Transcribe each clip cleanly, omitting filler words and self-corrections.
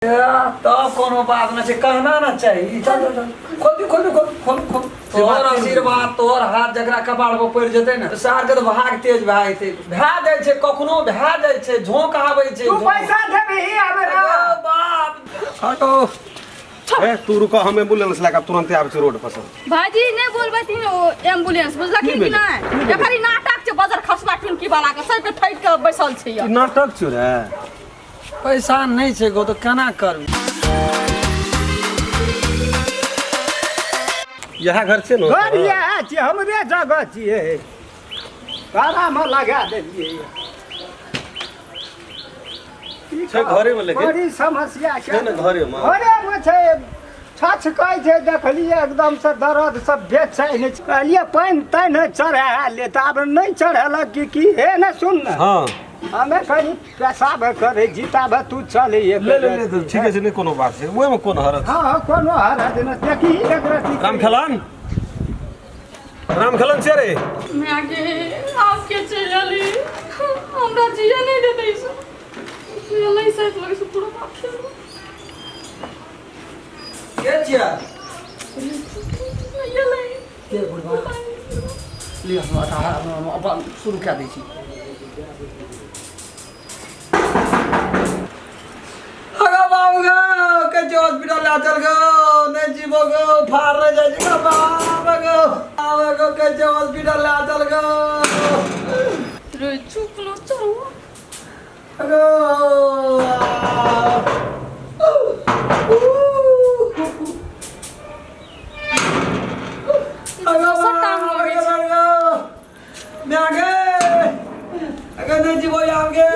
तब कोनो बात नहि छै, कहना ना चाही। चल चल चल, खोल दी, खोल दी, खोल खोल खोल। तोहर आशीर्वाद, तोहर हाथ जकरा कपाड़ पर पड़ि जेतै ने, सार के तऽ भाग तेज भए जेतै। भए जाइ छै, कखनो भए जाइ छै, झोंक आबै छै। तू पैसा देबही हमरा? बाप हटो। ए तू रुक, हम एम्बुलेंस लए कऽ तुरंते आबै छी रोड पर से। भाईजी, नहीं बोलबै तीन ओ एम्बुलेंस, बुझलखिन कि नहीं? एकर ई नाटक छै, बजर खसबा टुनकी वाला के सबके ठकि के बैसल छै। ई नाटक छियो रे। पैसा नहि छै गो, तऽ केना करबै? इएह घर छै ने? घर इएह छियै, हमरे जगह छियै, भाड़ामे लगा देलियै। छै घरेमे लेकिन। बड़ी समस्या छै। छै ने घरेमे? घरेमे छै। छछकै छै, देखलियै एकदम से दर्द सब बेचैन छै। कहलियै पानि तानि चढ़ा ले, तऽ आब नहि चढ़ेलक कि की। हे ने सुन ने। हाँ। हमे कनी पेशाब करै छी, ताबे तू चल। ले ले ले, ठीके छै, नहि कोनो बात छै, ओहिमे कोन हरज? हँ हँ, कोनो हरज नहि। देखी एक रत्ती। राम खेलन, राम खेलन छै रे। माय गे, आब के चलि एली? हमरा जिए नहि देतै से। एलै साइड लगे से पूरा बाप खेलू। के छियै? एलै। के बुढ़बा? लिअ, हम अपन शुरू कए दै छी। अगो बाबू गो, कहै छै हॉस्पिटल लए चल गो, नहि जीबो गो, फाड़ रहि जाइ छै गो। बाप गो, बाप गो, कहै छै हॉस्पिटल लए चल गो। रे चुप न, चल। अगो। दोसर टांग लगै छै। अगर नहि जीबो आब गे।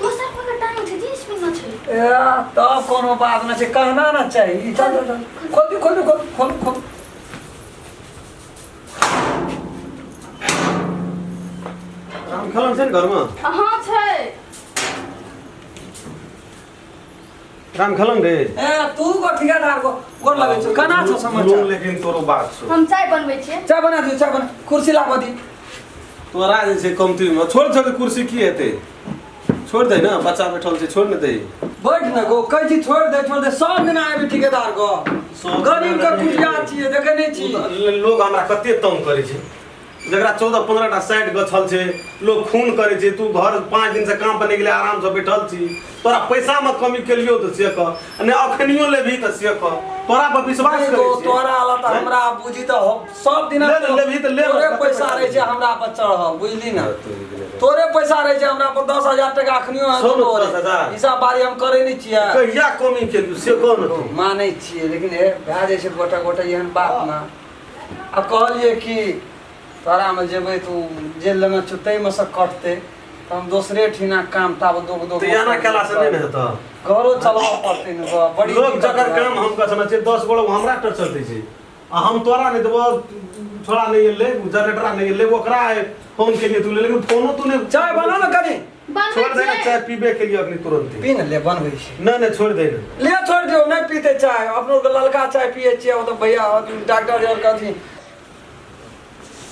दोसर पकड़, टांग छै, जींस पिन्हने छै। ए, तब कोनो बात नहि छै, कहना ना चाही। चल चल चल, खोल दी, खोल दी, खोल खोल खोल। राम खेलन छै ने घरमे? हाँ, छै। राम खेलन रे। ए तू गो ठिकादार गो, गोर लगै छौ, केना छौ समाचार? लोन लेकिन तोरो बात छौ। हम चाय बनबै छियै। चाय बना दियौ, चाय बना, कुर्सी लाबऽ दी। तोरा जे छै कमती में छोड़ छोड़, कुर्सी की हेतै? छोड़ दे ने, बच्चा बैठल छै, छोड़ ने दे। बैठ ने गो, कहै छी छोड़ दे, छोड़ दे। सब दिना आबि ठिकेदार गो। सब गरीब के दिना। कुटिया छियै, देखै नहि छी? लोग हमरा कते तंग करै छै, जकरा 14 15 टा साइड गछल छै, लोग खून करै छै। तू घर 5 दिन से काम पर नहि गेलै, आराम से बैठल छी। तोरा पैसा में कमी केलियो तऽ से कह, आ नहि अखनियो लेबही तऽ से कह, तोरा पर विश्वास नहीं करै गो, छियै। तोरा अला तऽ हमरा बुझी तऽ सब दिना ले ले, लेबही तऽ ले ले, तोरे कते पैसा पैसा रहै छै लेबही? हमरा पर चढ़ल, बुझली ने? तोरे पैसा रहै छै हमरा पर, 10,000 टका अखनियो है। छौ ने तोरे। 10,000? ई सब बारी हम करै नहि छियै। कहिया कमी केलियो से कह ने तू। मानै छियै, लेकिन हे भए जाइ छै गोटा गोटा एहन बात ने। आब कहलियै कि तोरामे जेबै तऽ ओ जे लेने छौ ताहिमे सँ कटतै, तऽ हम दोसरे ठिना काम ताब दोग दोग। तऽ एना केला से नहि ने हेतौ। घरो चलबऽ पड़तै ने गो, बड़ी लोग दिक्कत जकर भए काम हम कसने छियै, 10 गोड़ा हमरा टचल दै छै आ हम तोरा नहि देबो। छोड़ा नहि एलै, जनरेटरा नहि एलै, ओकरा फोन केलियै तू, लेकिन फोनो तू नहि। चाय बना ने कनि। बनबै छोड़ दे ने। छियै। चाय पीबे के लिए अखनी तुरंत। पी ने ले, बनबै छी। नहि नहि, छोड़ दे ने। ले, छोड़ दियौ, नहि पीते चाय। अपनो के ललका चाय पियै छियै। ओ तऽ भैया डॉक्टर जे कहथिन।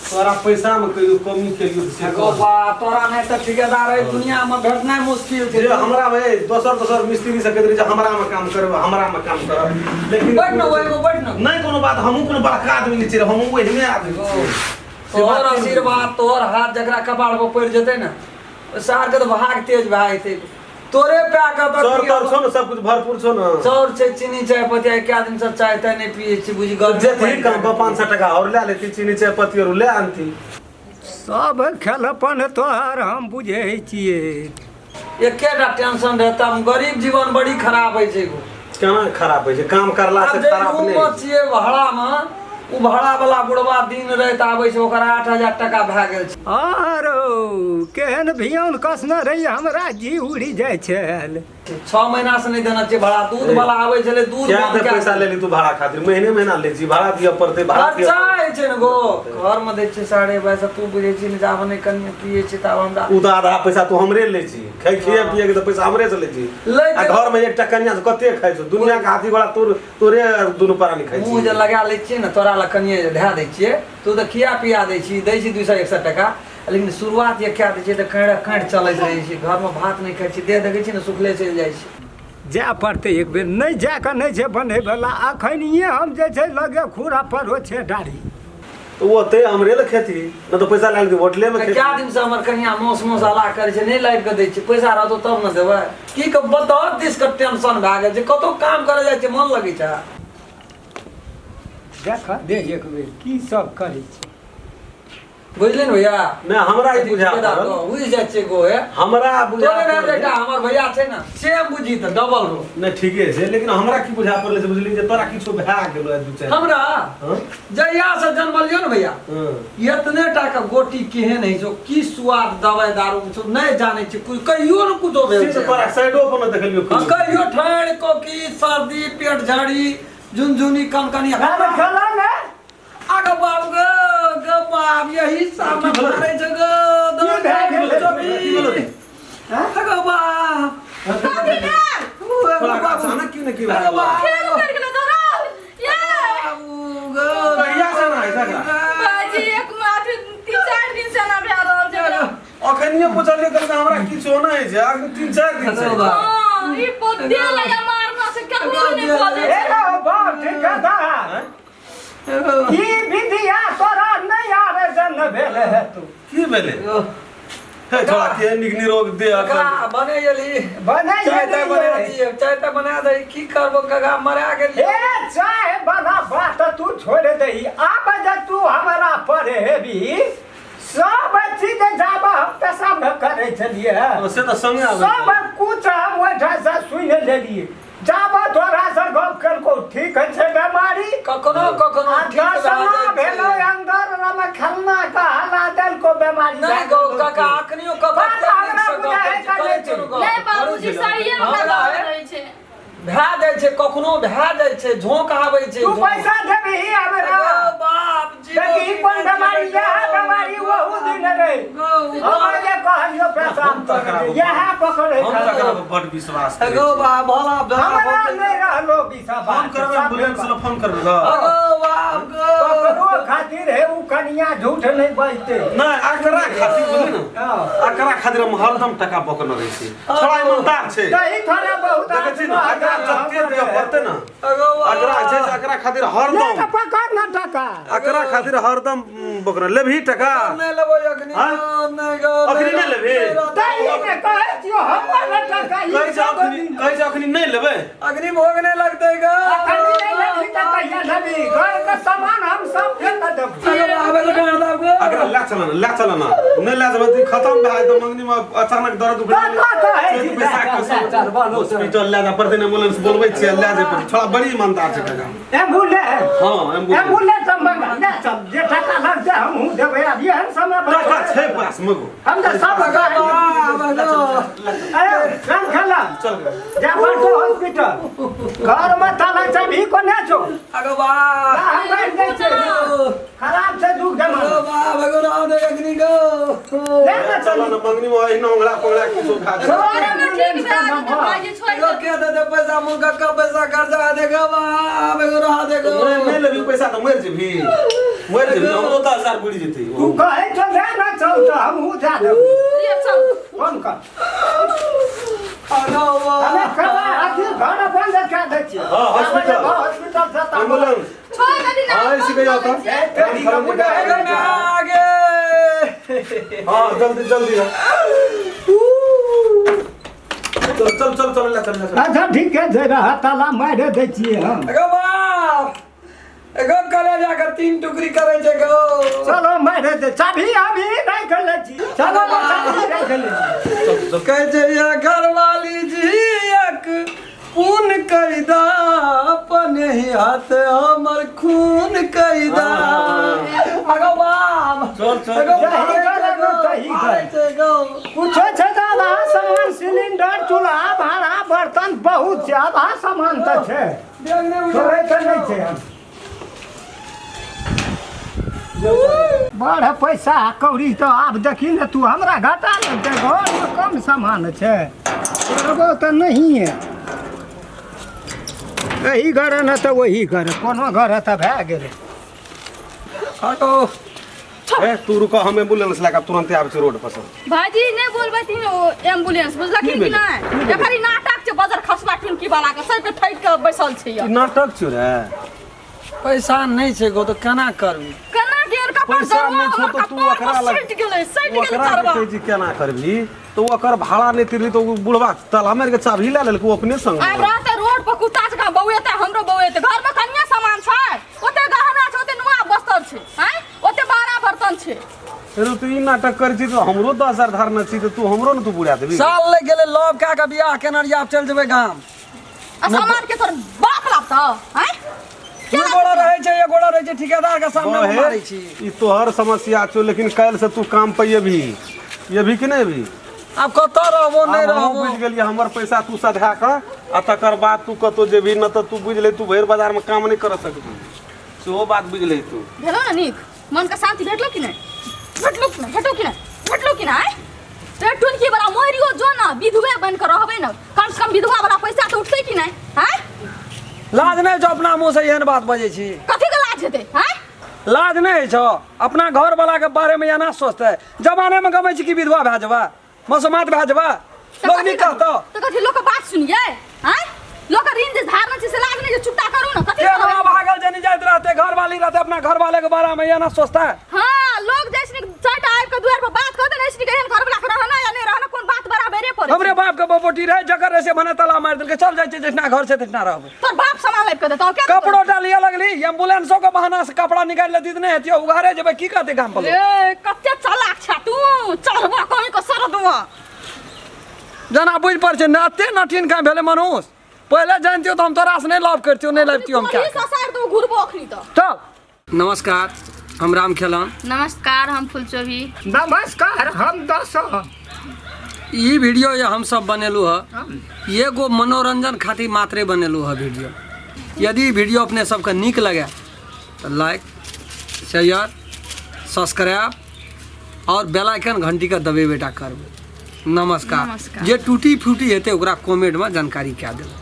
तोरा पैसा में कहियो कमी केलियो तऽ से गो कह। बा, तोरा नहि तऽ ठिकेदार एहि दुनिया में भेटनाइ मुश्किल छै। जे हमरा में दोसर दोसर मिस्त्री से कहैत रहै जे हमरा में काम करब, हमरा में काम करब, लेकिन बैठ ने, ओहिमे बैठ ने। नहि कोनो बात, हमहूँ कोनो बड़का आदमी नहि छियै, हमहूँ ओहिने आदमी छियै। से तोहर बात नहि। आशीर्वाद, तोहर हाथ जकरा कपाड़ पर पड़ि जेतै ने, ओहि सार के तऽ भाग तेज भए जेतै। तोरे पै के तऽ चाउर ताउर छौ ने, सब कुछ भरपूर छौ ने? चाउर छै, चीनी चाय पत्ती। आइ कए दिन से चाय ताय नहि पियै छी, बुझि गर्मी जेतही पड़ि काम पर 500 टका आओर लए लेती, चीनी चाय पत्ती आओर लए आनती। सब खेलपन तोहर हम बुझै छियै। एकेटा टेंशन रहता, हम गरीब जीवन बड़ी खराब होइ छै गो। केना खराब होइ छै? काम करला आब से जे खराब रूम नहि मे होइ छै। छियै भाड़ामे, ओ भाड़ा वाला बुढ़वा दिन राति आबै छै, ओकर 8000 टका भए गेल छै। आरो केहन भियौन कसने रही, हमरा जी उड़ि जाइ छल। 6 महीना से नहि देने छियै भाड़ा। दूध वाला आबै छलै, दूध क्या बंद दे कए पैसा देलकै। लेली तू भाड़ा खातिर? महीने महीना ले छी, भाड़ा दिअ पड़तै, भाड़ा दिअ। खर्चा होइ छै ने गो, घर मे दै छियै 22.5। तू बुझै छी ने, जाब नहि कनिए पियै छी ताब हमरा उ तऽ आधा पैसा तू हमरे लै छी, खाइ खिए पिए के तऽ पैसा हमरे से लै छी। लै आ छै। घर में एकटा कन्या से कते खाइ छौ? दुनिया के हाथी घोड़ा तोर तोरे दुनू प्राणी खाइ मुँह छी। जे लगा लै छियै ने, तोरा लग कनिए जे धए दै छियै, तू तऽ खिया पिया दै छी, दै छी 200 100 टका। लेकिन शुरुआत जे कए दै छै तऽ काँड़ि काँड़ि चलैत रहै छै। घरमे भात नहि खाइ छै, देह देखै छी ने सुखले चलि जाइ छै। जाय पड़तै एक बेर, नहि जाय कऽ नहि छै बनैवला। अखनिए हम जे छै लगे खूरा पर छै डाढ़ी। तऽ ओते हमरे लए खेती नहि तऽ पैसा लए लेतै होटलेमे कए खेती। दिनसँ हमर कनिया मौस मौस हल्ला करै छै, नहि लाबि कऽ दै छै। पैसा रहतौ तब ने देबै। की कऽ बहुत दिसके टेंशन भए गेल छै। कतहु काम करै जाइ छै मन लगै छै। देख दे एक बेर की सब करै छै। बुझलियै ने भैया? नहि हमरा ई बुझा पड़ल, बुझि जाइ छियै गोहे। हमरा बुझा तोरे पड़ल। एकटा हमर भैया छै ने, सेम बुझी तऽ डबल रो। नहि ठीके छै, लेकिन हमरा की बुझा पड़लै से बुझली जे तोरा किछो भए गेलो दू चारि। हमरा हँ? जहिया से जन्मलियो ने भैया, हँ। एतने टा के गोटी केहन होइ छौ, की स्वाद दवाइ दारू छौ नहि जानै छी। कहियो ने कुछो भेल से छै। तोरा साइडो पर नहि देखलियौ। हम कहियो ठहर को की सर्दी पेट झड़ी झुनझुनी कनकनी। खेला ने आगे बाप गो गो बाप, यही सामने की भेलै? मारै छै गो। की भए गेलै? की भेलै? आगे बाप, कथी भेल? तोरा अचानक क्यों ने की भए आगे गेलौ? बाप, फेर उखड़ि गेलै दरद ये। बाबू गो। कहिया से ना है सगरा? भाईजी एक अथी 3-4 दिन से ना भए रहल छै एकरा। अखनिये पुछलियै कहलकै हमरा किछो नहि छै, अखन 3-4 दिन से। हँ, ई बदे लगा मारना से ककरो नहि बजै हे छै। रहो बाप ठेकेदार, ई विधिया तोरा नहि आबै से न भेल है तू। की भेलै हे छोड़ा के नीक निरोग देह कका बने गेली। बनै चाय ताय बना गेलियै। दिए, चाय ताय बना दही। की करबो काका, मरा गेली। हे चाय वाला बात तू छोड़ दही, आब जे तू हमरा पर हेबी सब चीज जाब हम पेशाब करै छलियै से तऽ संगे आबै सब कुछ हम ओहिठाम से सुनि लेलियै। जाब तोरा से गप केलको ठीक छै बेमारी। कखनो कखनो आ ठीक भए दसमा जाइ भेलो छै। अंदर रमे खेलना के हला देलको बेमारी। नहि गौ काका, अखनियो काका बात हमरा बुझाइ करै करै छै छै। नहि बाबूजी सहिए मे हमरा दर्द है। रहै छै। भए जाइ छै, कखनो भए जाइ छै, झोंक आबै छै। तू झोंक। पैसा देबही हमरा? गौ बाप जी। देखी कोन बेमारी, इएह बेमारी ओहू दिन रहे। हमर जे कहलियो पैसा हम तऽ खराब- इएह पकड़े। हम तऽ एकरा पर बड विश्वास करै गौ छी। बाप भला भला। हमरा नहि रहलो विश्वास। फोन करबै एम्बुलेंस लए, फोन करबै गऽ। गौ बाप गौ। ककरो खातिर हे उ कनिया झूठ नहि बजते। नहि एकरा खातिर बुझली ने, हँ। एकरा खातिर हम हरदम टका पकड़ने रहै छी। छड़ा ईमानदार छै। दही थोड़ा बहुत देखै छी ने एकरा जते दिअ पड़तै ने गौ एकरा छै से एकरा खातिर ले हरदम तऽ पकड़ न टका। एकरा खातिर हरदम पकड़ लेबही टका। नहि लेबो अखनी। हाँ? नहि गौ। अखनी नहि लेबही? दही ने कहै छियौ हमर टका ई कहै छै सब अखनी, कहै छै अखनी नहि लेबै। अग्नि भोग नहि लगतै गौ। अखनी नहि लेबही तऽ कहिया लेबही? घरके सामान हम सब फेक देबौ। अगो बाप, एगो डाँड़ दाब गौ। एकरा लए चल ने, लए चल ने। नहि लए जेबै तऽ खतम भए जेतै। मंगनी मे अचानक दर्द उठि गेलै। कतऽ कहै छी? पैसा लए चल, लए चल, बोलो चल। हॉस्पिटल लए जा पड़तै ने, एम्बुलेंस बोलबै छियै लए जाय पड़तै। छोड़ा बड़ी ईमानदार छै काका। एम्बुलेंस? हँ एम्बुलेंस। एम्बुलेंस हम मंगा ले चल, जे टका लगतै हमहूँ देबै। आब एहन समय पर टका छै पास मे गो। हम तऽ सब बाप गौ। अरे राम खेला चल जा पड़तो हॉस्पिटल, घर में ताला चाबी कोने छौ? अगो बाप। हम बैठ जाइ छै, खराब छै दुख गौ जमाना। बाप, एगो डाँड़ दे अग्नि गौ। ले ने चल चल ने, मंगनी मे एहिना ओंगरा पोंगरा किछो खा जेतै। घरे मे ठीक भए जेतै भाईजी, छोड़ि एगो दे। के दे दे पैसा मुका का पैसा खर्चा दे गो बाप, एगो रहा दे गो। नहि नहि लेबही पैसा तऽ मरि जेबही, मरि जेबही। हमरो 10,000 बुड़ि जेतै। तू कहै छौ ले ने चल तऽ हमहूँ जा देबै। ले चल। फोन कर। अगो हमे बाप। खबर अथी घर बंद कए दै छियै। हँ, हॉस्पिटल। हॉस्पिटल से तऽ एम्बुलेंस। छोड़ि दे ना। हाँ, इसी के जाओ तो। ए, तेरी का मुंडा है। एगो मैं आगे। हाँ जल्दी जल्दी चल चल चल चल ले चल ले चल। अच्छा ठीक है, जे रहा ताला मारि दै छियै हम। एगो बाप, एगो कलेजा के 3 टुकड़ी करै छै गो। चलो मारि दे चाभी, अभी राखि लै छी। चलो चाभी राखि लै छी। कहै छै ये घरवाली जी एक पुन कैदा, अपने ही हाथ हमर खून कैदा। अगो बाप। चल चल। एगो जही मारै छै करे गौ, न तही मारै करे। छै गौ। कुछो छै तऽ आधा सामान सिलेंडर चूल्हा भाड़ा बर्तन बहुत छै, आधा सामान तऽ छै। देख नहि बुझै। छोड़ै तऽ नहि छै। हम बड़ पैसा कौड़ी तऽ आब देखी ने तू हमरा घाटा लगतै। घरमे कम सामान छै, करबो तऽ नहिए। एही घर ने तऽ ओही घर, कोनो घर तऽ भए गेलै। हटो। छोड़ ए तू रुक, हम एम्बुलेंस लए कऽ तुरंते आबै छी रोड पर से। भाईजी नहीं बोलबै तीन ओ एम्बुलेंस बुझलखिन की कि भेलै? नहीं? एकर ई नाटक छै, बजर खसबा टुनकी वाला के सबके ठकि के बैसल छै। ई नाटक छियौ रे। पैसा नहि छै गो, तऽ केना करबी? केना गेल कपार पैसा जरवा नहि छौ हमर तऽ तू कपार ओकरा पर लग सटि गेलै, सटि गेलै ओकरा चरवा। कहै छी केना करबी, तऽ ओकर भाड़ा नहि तिरली तऽ ओ बुढ़वा ताला मारि के चाभी लए लेलकै, ओ अपने संग। आब रहतै रोड पर कुत्ता जकाँ बौएतै, हमरो बौएतै। घर में कनिया सामान छै, ओते गहना छै, ओते नुआ बस्तर छै, आँय, ओते बारा बर्तन छै। फेरो तू ई नाटक करै छी तऽ हमरो 10,000 धारने छी, तऽ तू हमरो ने तू बुढ़ा देबी। साल लागि गेलै लव कए कऽ बियाह केने रहियै, आब चलि जेबै गाम। आ सामान के तोर बाप लाबतौ, आँय? दू गोड़ा रहै छै, एक गोड़ा रहै छै, ठिकेदार के सामने बहे, मारै छी। ई तोहर समस्या छौ, लेकिन काल्हि से तू काम पे एबही, एबही कि नहि एबही? आब कतऽ रहबो नहि आब हमहूँ रहबो। बुझि गेलियै, हमर पैसा तू सधा कऽ आ तकर बाद तू कतौ जेबही, न तऽ तू बुझि ले तू भरि बाजारमे काम नहि करऽ सकबही, सेहो बात बुझि लही तू। भेलो ने नीक? मन के शांति भेटलो कि नहि? भेटलो कि नहि? भेटलो कि नहि? भेटलो कि नहि? ते टुनकी वाला मरियो जो ना, विधवे बन के रहबै ने, कम से कम विधवा वाला पैसा तऽ उठतै कि नहि? आँय, लाज नहि छौ अपना मुँह से एहन बात बजै छी? कथी के लाज हेतै? आँय, लाज नहि छौ अपना घर वाला के बारे में एना सोचतै? जमाने में गमै छी कि विधवा भए जेबै, मसोमात भए जेबै, तऽ लोक कथी नहि कहतौ? तऽ कथी लोक के बात सुनियै? आँय, लोक के ऋण जे धारने छै से लाज नहि जे चुकता करू ने? कथी के करबै? भागल जे नहीं जाइत रहते, घर वाली रहते, अपना घर वाले के बारे में एना सोचता है। हाँ, लोग जैसे चारिटा आबि के दुआर पर बात करते ने, ऐसने एहन घर वाला के रहना या नहीं रहना कोन बात बराबरे पड़े। हमरे बाप के बपोटी रहे, जकर ऐसे भने ताला मारि देलकै, चल जाइ छै, जितना घर छै तितना रहबै। तोर बाप सामान लाबि के देतौ? के देतौ? कपड़ो डालिए लगली, एम्बुलेंसो के बहाना से कपड़ा निकालि लेती तऽ नहि हेतियो, उघारे जेबै, की कहतै गाम पर लोक? ए, कते चालाक छ तू, चढ़बा कहीं के सरदवा। जेना बुझि पड़ छै ने, एते नठीन काम भेलै मनुष्य। पहिले जानतियो तऽ हम तोरा से नहि लव करतियो, नहि लबितियो हम। क्या कोही ससार तू घुरबो अखनी तऽ। चल। नमस्कार, हम राम खेलन। नमस्कार, हम फुलचोभी। नमस्कार, हम दस। ई वीडियो ये हम सब बनेलू है, एगो मनोरंजन खातिर मात्रे बनेलू है वीडियो। यदि वीडियो अपने सबके नीक लगे तो लाइक, शेयर, सब्सक्राइब और बेल आइकन घंटी के दबेबे टा करबै। नमस्कार। नमस्कार। जे टूटी फूटी हेतै ओकरा कमेंटमे जानकारी कए देबै।